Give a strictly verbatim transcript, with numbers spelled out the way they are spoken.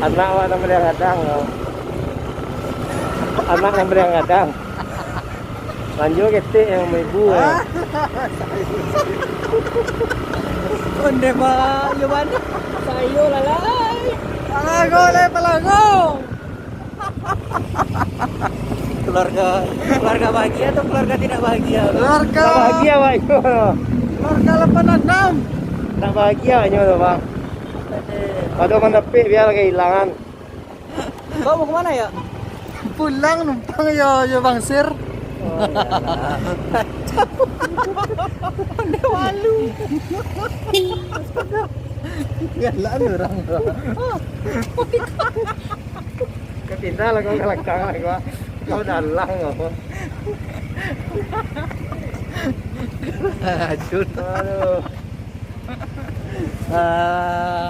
Anak awak nan baliak gadang, yo. Anak nan baliak gadang. Lanjut ketek yang ibu, yo. Onde, Pak. Yo, mana? Sayo lalai. Palago, lai, palago. Keluarga, keluarga bahagia atau keluarga tidak bahagia? Keluarga tak bahagia, Pak. Keluarga lapan enam. Tak bahagia nyo tu, Pak. Pado mandapik biar kahilangan. Kau mau kemana, ya? Pulang numpang, yo, yo, Bang Sir. Oh, ya. Anda malu. Galak orang tu. Kau pindah lah kau ke belakang lah kau. Kau dalang apa? Lanjut. Aduh. Ah.